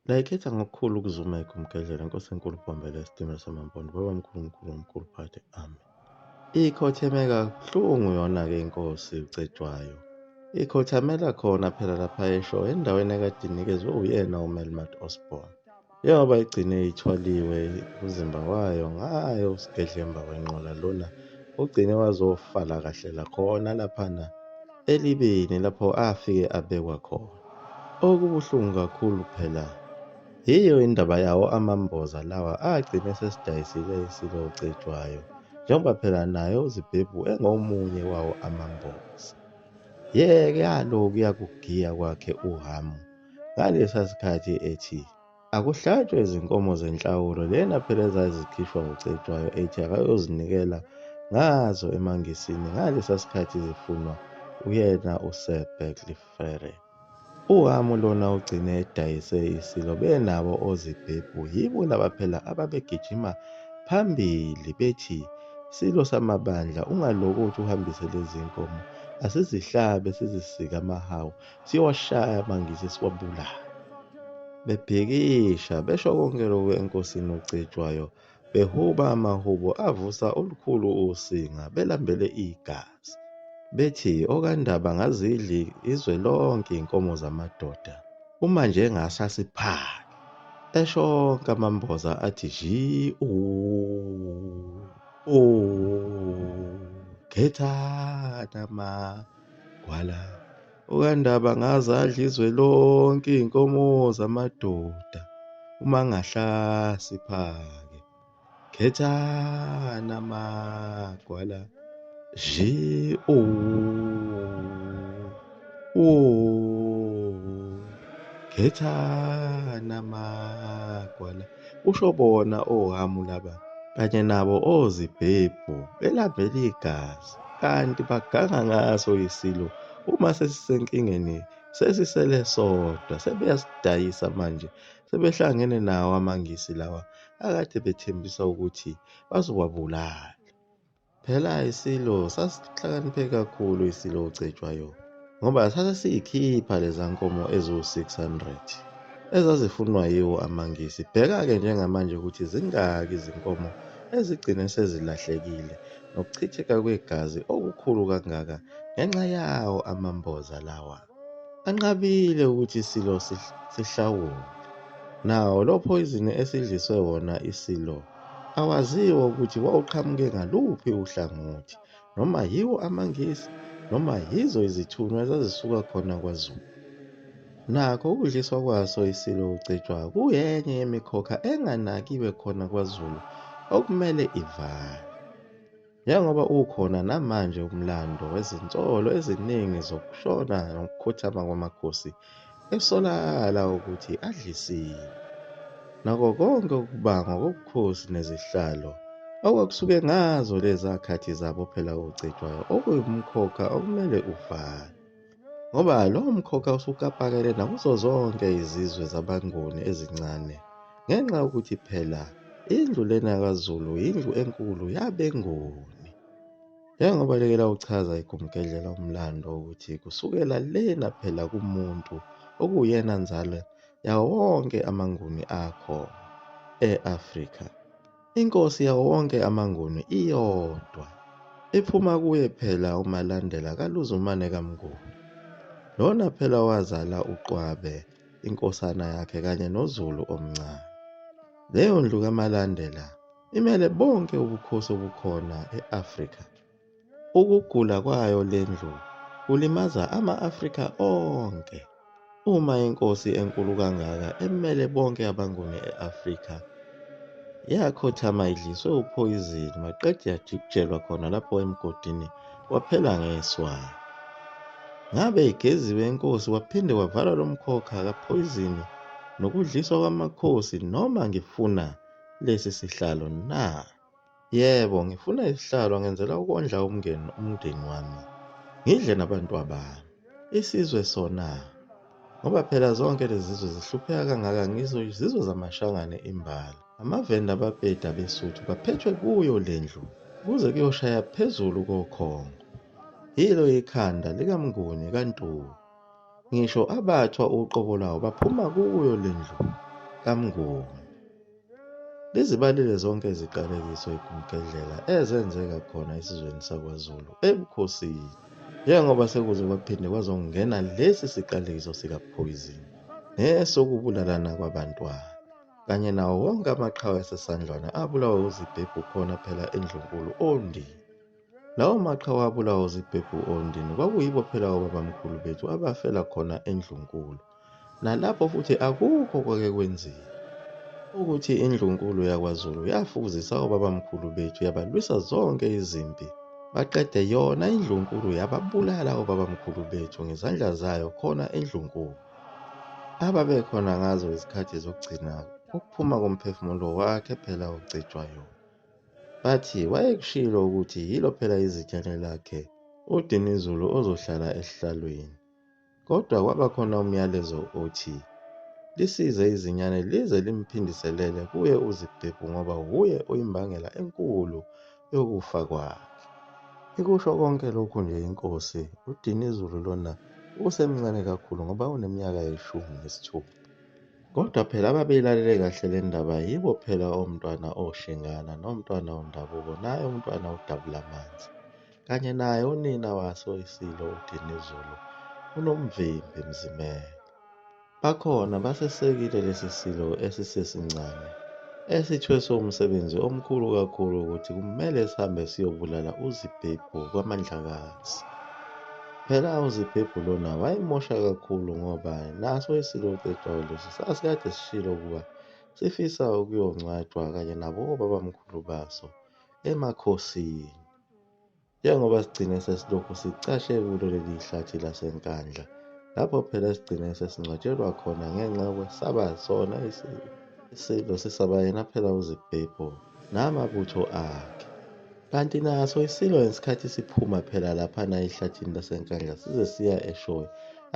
Layikhetha ngokukhulu ukuzuma igumgedlela Nkosi enkulu Bhombela isitimela samaMpondo Baba mkhulu mkhulu mkhulu phakade amen. Ikhotheme kabuhlungu yona-ke inkosi uCetshwayo. Ikhothamela khona phela lapha esho endaweni ekade inikezwe uyena uMelmoth Osborne. Njengoba igcine ithwaliwe umzimba wayo ngayo uSigedlemba wenqola lona ugcine wazofala kahle khona laphana elibeni lapho afike abekwa khona. Okubuhlungu kakhulu phela yiyo indaba yawo amamboza lawa agcine sesidayisile isilo uCetshwayo njengoba phela naye uZibhebhu engomunye wawo amamboza. Yeke aloku yakugiya kwakhe uHhamu ngalesa sikhathi ethi akuhlatshwe izinkomo zenhlawulo lena phela ezazikhishwa uCetshwayo ethi akayozinikela ngazo emaNgisini ngalesa sikhathi zifunwa uyena uSir Berkeley Frere. UHhamu lona ugcine edayise isilo benabo oZibhebhu yibo laba phela ababegijima phambili bethi Silo samabandla ungalokothi uhambise lezi nkomo asizihlabe sizisike amahawu siyowashaya amaNgisi siwabulale. Bebhikisha besho konke lokhu enkosini uCetshwayo behuba amahubo avusa olukhulu usinga belambele igazi. Bethi okaNdaba ngazidli izwe lonke inkomo zamadoda uma nje engasasiphaki. Esho onke amamboza athi zhi u u khethana magwala. OkaNdaba ngazadla izwe lonke iy'nkomo zamadoda uma ngahlasi phake. Khethana magwala zhi u u khethana magwala kusho bona ohamu laba kanye nabo ozibhebhu belambela igazi kanti baganga ngaso isilo uma sesisenkingeni sesisele sodwa sebeyasidayisa manje sebehlangene nawo amaNgisi lawa akade bethembisa ukuthi bazowabulala. Phela isilo sasihlakaniphe kakhulu isilo uCetshwayo ngoba sase siyikhipha leza nkomo eziwu-600 ezazifunwa yiwo amaNgisi. Bheka-ke njengamanje ukuthi zingaki izinkomo ezigcine sezilahlekile nokuchitheka kwegazi okukhulu kangaka ngenxa yawo amamboza lawa. Anqabile ukuthi isilo sihlawule. Nawo lo phoyizini esidliswe wona isilo awaziwa ukuthi wawuqhamuke ngaluphi uhlangothi, noma yiwo amaNgisi noma yizo izithunywa ezazisuka khona kwaZulu. Nakho ukudliswa kwaso iSilo uCetshwayo kuyenye yemikhokha enganakiwe khona kwaZulu okumele ivalwe. Njengoba ukhona namanje umlando wezinsolo eziningi zokushona nokukhothama kwamakhosi esolakala ukuthi adlisiwe. Nako konke ukubangwa kobukhosi nezihlalo okwakusuke ngazo leza khathi zabo phela oCetshwayo okuwumkhokha okumele uvalwe. Ngoba lowo mkhokha usukapakele nakuzo zonke izizwe zabaNguni ezincane ngenxa yokuthi phela indlu lena kaZulu yindlu enkulu yabeNguni. Njengoba like lawuchaza igumgedlela umlando ukuthi kusukela lena phela kumuntu okuwuyena nzalo yawo wonke amaNguni akhona e-Afrika. Inkosi yawo wonke amaNguni iyodwa. Iphuma kuye phela uMalandela kaLuzumane kaMnguni. Lona phela wazala uQwabe inkosana yakhe kanye noZulu omncane. Leyo ndlu kaMalandela imele bonke ubukhosi obukhona e-Afrika. Ukugula kwayo le ndlu kulimaza ama-Afrika onke. Uma inkosi enkulu kangaka emele bonke abaNguni e-Afrika yakhothama idliswe uphoyizeni maqede yajikijelwa khona lapho emgodini waphela ngeswayi. Ngabe igeziwe inkosi waphinde wavalwa lo mkhokha kaphoyizini nokudliswa kwamakhosi noma ngifuna lesi sihlalo na? Yebo, ngifuna isihlalo ngenzela ukondla umngeni umndeni wami, ngidle nabantwabami. Isizwe sona ngoba phela zonke lezi zizwe zihlupheka kangaka ngizo izizwe zamaShangane imbala. AmaVenda abaPedi abeSuthu baphethwe kuyo le ndlu kuze kuyoshaya phezulu kokhongo. Yilo ikhanda likaMnguni kaNtuli. Ngisho abathwa uqobo lwawo baphuma kuyo le ndlu. kaMnguni. Lizibalile zonke iziqalekiso igumgedlela ezenzeka khona esizweni sakwaZulu ebukhosini. Njengoba sekuze kwaphinde kwazongena lesi siqalekiso sikaphoyizini nesokubulalana kwabantwana kanye nawo wonke amaqhawe aseSandlwana abulawa uzibhebhu khona phela eNdlunkulu oNdini. Lawo maqhawe abulawa uzibhebhu oNdini kwakuyibo phela obabamkhulu bethu abafela khona eNdlunkulu. Nalapho futhi akukho kwake kwenziwa. Ukuthi iNdlunkulu yakwaZulu yafuzisa obabamkhulu bethu yabalwisa zonke izimpi baqede yona iNdlunkulu yababulala obabamkhulu bethu ngezandla zayo khona eNdlunkulu. Ababekhona ngazo izikhathi zokugcina ukuphuma komphefumulo wakhe phela uCetshwayo. Bathi wayekushilo ukuthi yilo phela izinyane lakhe uDinizulu ozohlala esihlalweni. Kodwa kwaba khona umyalezo othi lisize izinyane lize limphindiselele kuye uZibhebhu ngoba wuye oyimbangela enkulu yokufa kwakhe. Ikusho konke lokhu nje inkosi uDinizulu lona usemncane kakhulu ngoba uneminyaka eyi-16. Kodwa phela ababeyilalele kahle le ndaba yibo phela omntwana oShingana nomntwana uNdabuko naye umntwana uDabulamanzi kanye naye unina waso iSilo uDinizulu uNomvimbi Mzimela. Bakhona basesekile lesi Silo esisesincane esithweswe umsebenzi omkhulu kakhulu ukuthi kumele sihambe siyobulala uZibhebhu kwaMandlakazi. Phela uZibhebhu lona wayemosha kakhulu ngoba naso iSilo uCetshwayo lesi sasikade sishilo ukuba sifisa ukuyongcwatshwa kanye nabo obabamkhulu baso emakhosini. Njengoba sigcine sesilokhu sicashe kulo leli hlathi laseNkandla lapho phela sigcine sesingcwatshelwa khona ngenxa yokwesaba sona isilo sisaba yena phela uZibhebhu namabutho akhe. Kanti naso isilo ngesikhathi siphuma phela laphana ehlathini laseNkandla size siya eShowe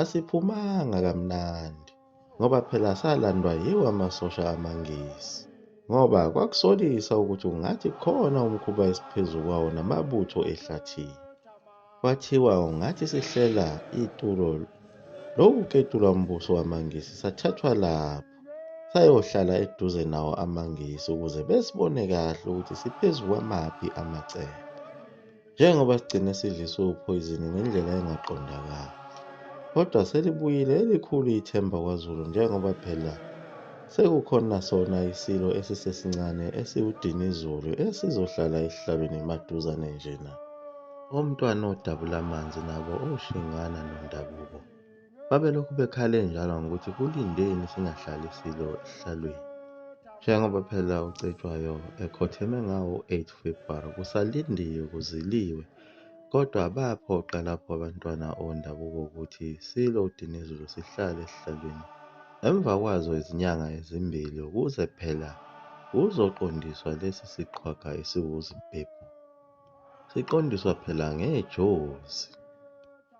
asiphumanga kamnandi. Ngoba phela salandwa yiwo amasosha amaNgisi. Ngoba kwakusolisa ukuthi ungathi khona umkhuba esiphezu kwawo namabutho ehlathini. Kwathiwa ungathi sihlela itulo lokuketulwa umbuso wamaNgisi sathathwa lapho sayohlala eduze nawo amaNgisi ukuze besibone kahle ukuthi siphezu kwamaphi amacebo. Njengoba sigcine sidliswe uphoyizini ngendlela engaqondakali. Kodwa selibuyile elikhulu ithemba kwaZulu njengoba phela sekukhona sona iSilo esisesincane esiwuDinizulu esizohlala esihlalweni maduzane njena. OMntwana oDabulamanzi nabo oShingana noNdabuko Babelokhu bekhale njalo ngokuthi kulindeni singahlali isilo esihlalweni. Njengoba phela uCetshwayo ekhotheme ngawo-8 February kusalindiwe kuziliwe kodwa baphoqa lapho abantwana oNdabuko ukuthi iSilo uDinizulu sihlale esihlalweni emva kwazo izinyanga ezimbili ukuze phela kuzoqondiswa lesi siqhwaga esiwuZibhebhu. Siqondiswa phela ngejozi.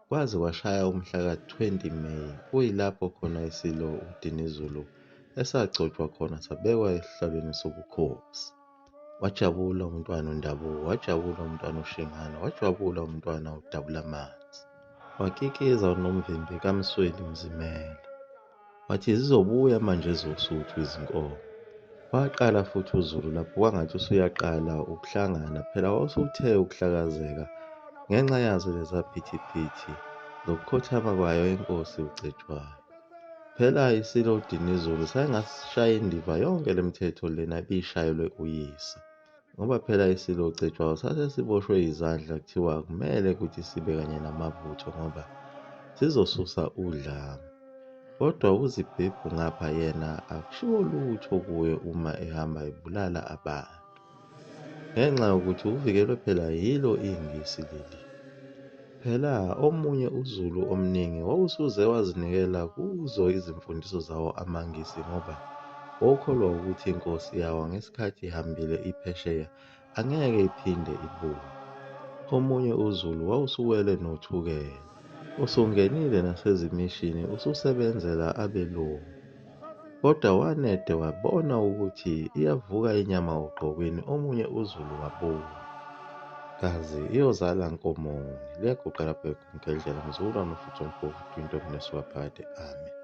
Kwaze kwashaya umhla ka-20 May kuyilapho khona iSilo uDinizulu esagcotshwa khona sabekwa esihlalweni sobukhosi. Wajabula uMntwana uNdabuko, wajabula uMntwana uShingana, wajabula uMntwana uDabulamanzi. Wakikiza uNomvimbi kaMsweli Mzimela. Wathi zizobuya manje ezoSuthu izinkomo. Waqala futhi uZulu lapho kwangathi usuyaqala ukuhlangana phela wawusuthe ukuhlakazeka ngenxa yazo leza phithiphithi zokukhothama kwayo inkosi uCetshwayo. Phela iSilo uDinizulu sayengasishaya indiva yonke le mithetho lena ebishayelwe uyise. Ngoba phela iSilo uCetshwayo sase siboshwe izandla kuthiwa akumele ukuthi sibe kanye namabutho ngoba sizosusa udlame. Kodwa uZibhebhu ngapha yena akushiwo lutho kuye uma ehamba ebulala abantu. Ngenxa yokuthi uvikelwe phela yilo iNgisi leli. Phela omunye uZulu omningi wawusuze wazinikela kuzo izimfundiso zawo amaNgisi ngoba wawukholwa wukuthi inkosi yawo ngesikhathi ihambile iphesheya angeke iphinde ibuye. Omunye uZulu wawusuwele noThukela, usungenile nasezimishini ususebenzela abelungu. Kodwa wanede wabona ukuthi iyavuka inyama ogqokweni omunye uZulu wabuya. Kazi iyozala nkomoni. Liyaguqa lapho eGumgedlela mzukulwane ufuthi ompofu intombi nesiwaphakade. Amen.